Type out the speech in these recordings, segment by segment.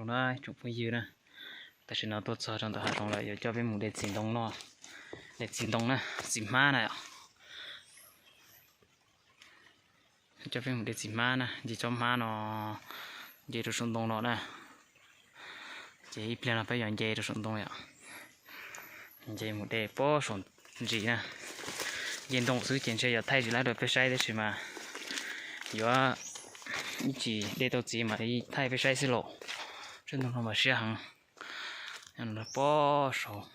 Na, tsoom phooj ywg na, tam sim no tuaj txog rau ntawm hav zoov lawm, yuav coj peb mus de txiv ntoo no, de txiv ntoo na, txiv hmab na. Coj peb mus de txiv hmab na, nce tsob hmab no, nce rau saum ntoo no na. Ces ib pliag no peb yuav nce rau saum ntoo yom. Nce mus de pob saum ntsis na. Nce ntoo xwb ces ntshe yuav thaij tsis laib rau peb saib tab sis mas yuav ib chim de tau txiv mas thaij peb saib xwb los. Tsob ntoo no mas siab heev. Nyob no pob saud,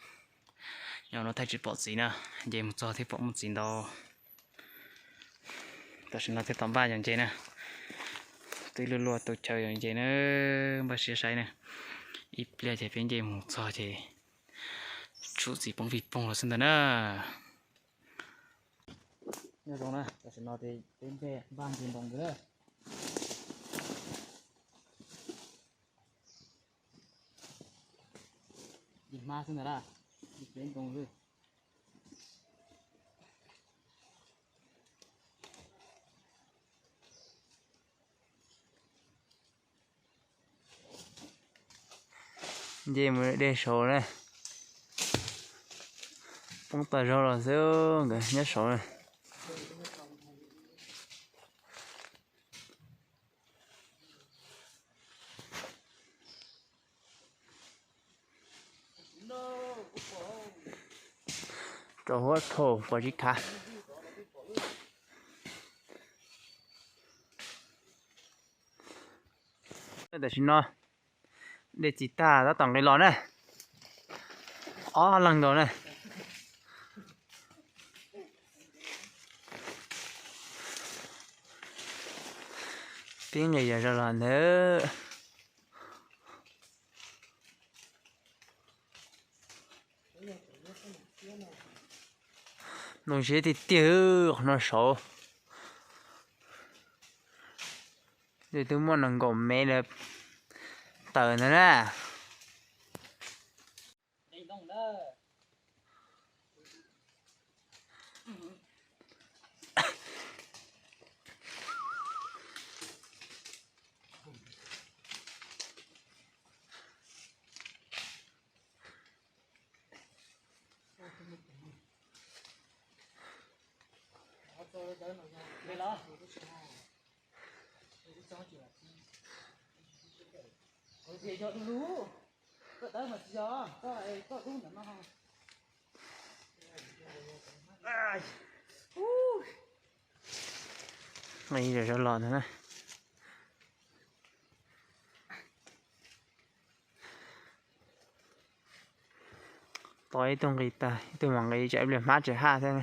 nyob no thaij tsis pom txiv na, nce mus txog thiaj pom muaj txiv ntau. Tam sim no thiaj tau npaj yuav nce na. Twb luaj luaj tus chaw yuav nce na, npaj siab saib na. Ib pliag ces peb nce mus txog ces tshum txiv poob vij poog los xwb ntag na. Nyob zoo na, tam sim no ces peb npaj nce ntoo ntawd na. Nce hmab xwb ntag na, nce ntoo xwb. Nce mus de saud na. Poob tas zog los xwb, nkawd nyob saud na. Rau huab thaum pom tsis khav. Tam sim no de txiv tag tab tom nqis los na. Ob leeg nkaus na. Pib nqis yos zog los ntawd. Ntoo siab tiag tiag, qhov no saud. Twb muaj nees nkaum mev lawm tawm ntawd na. Nqis zog los ntag na. Tos ib tug nqis tag, ib tug mam nqis, tsam ib pliag hmab tsis haj thiab.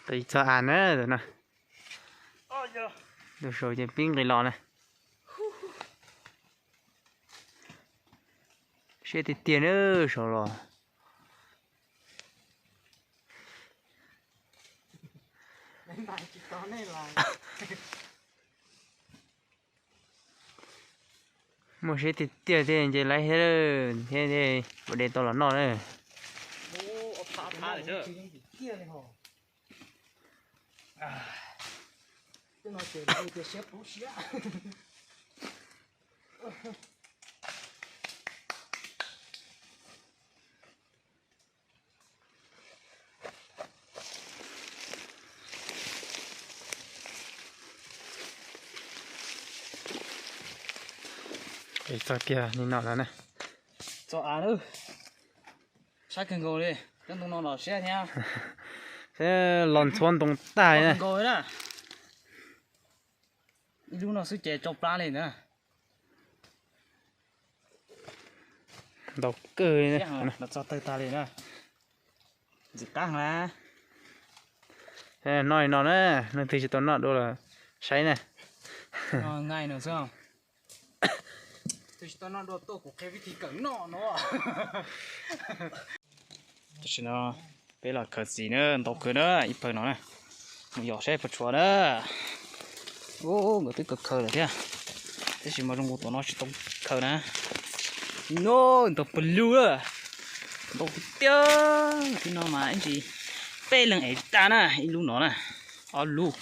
Nqis txog av na no. Tus saud ces pib nqis los na. Siab tiag tiag na, saud los. Muaj siab tiag tiag thiaj nce laib thiab, thiab thiaj ua de tau los noj na. Txog kiag li no lawm na. Txog av lawm. Sab kawg nkaus li, cov ntoo no los siab thiab. Los ntxhuav ntoo tag na. Ib lub no xwb ces tsau plab li na. Ntau kawg li na. Los txog tawg tag li na. Ntxim qab na. Noj li no na, leej twg tsis tau noj dua los saib na. Noj nqaij no xwb. Twg tsis tau noj dua tuaj kuv qhia vib thib kawm noj no. Tam sim no peb los khaws txiv na, ntau kawg na, ib pawg no na. Mus yos saib puas tshuav na. Ub, nkawd twb khaws khaws lawm thiab. Tab sis mas zoo nkaus tom no tsis tau khaws na. No ntau pawg lug lawm, ntau tiag tiag. Thib no mas ib ntsis peb leeg ev tsis tag na, ib lub no na, ob lub,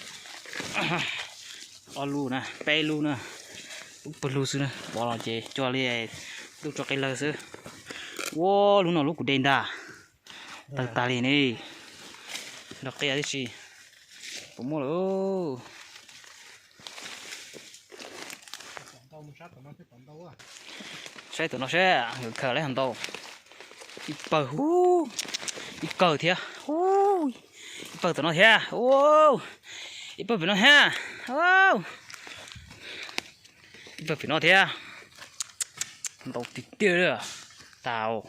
ob lub na, peb lub na, lub pawg lug xwb na, pov los ces cog li ntuj tso qe lawg xwb. Ua lub no lub kuv de ntag, tawg tag li ne, nrog qia tib si, puas muaj lawm. Saib tom no seb nkawd khaws lawm ho ntau, ib pawg, ib pawg thiab, ib pawg tom no thiab, ib pawg pem no thiab, ib pawg pem no thiab, ntau tiag tiag li, tas,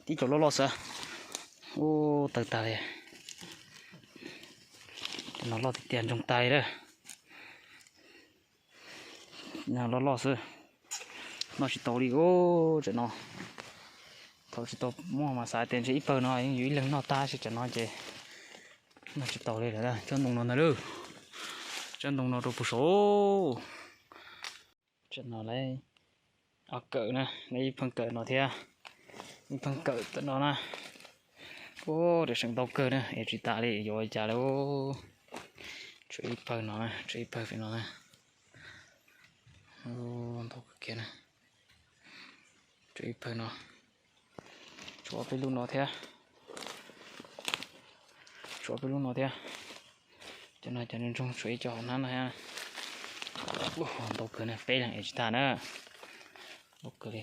tib co loj loj xwb, ub, tawg tag li, cov no loj tiag tiag ntsoog tag li lawm. Loj loj xwb, noj tsis tau li, tsam no thaum tsis tau muaj mas xav tias ntshe ib pawg no yeej yus ib leeg noj tag, tab sis tsam no ces noj tsis tau li lawm. Tsob ntoo no ntag lauj, tsob ntoo no rau puag saud. Tsam no lawv ob kawm na, lawv ib pheej kawm no thiab, ib pheej kawm tom no na. Ub, rau seem ntau kawg na, es tsis tas li yuav ua cas lawm. Tshuav ib pawg no na, tshuav ib pawg pem no na. Ntau kawg kiag na. Tshuav ib pawg no, tshuav ob peb lub no thiab, tshuav ob peb lub no thiab. Cov no cov ntsoog tshuav ib co hauv hnab no thiab. Ntau kawg na, peb leeg ev tsis tag na. Ntau kawg li.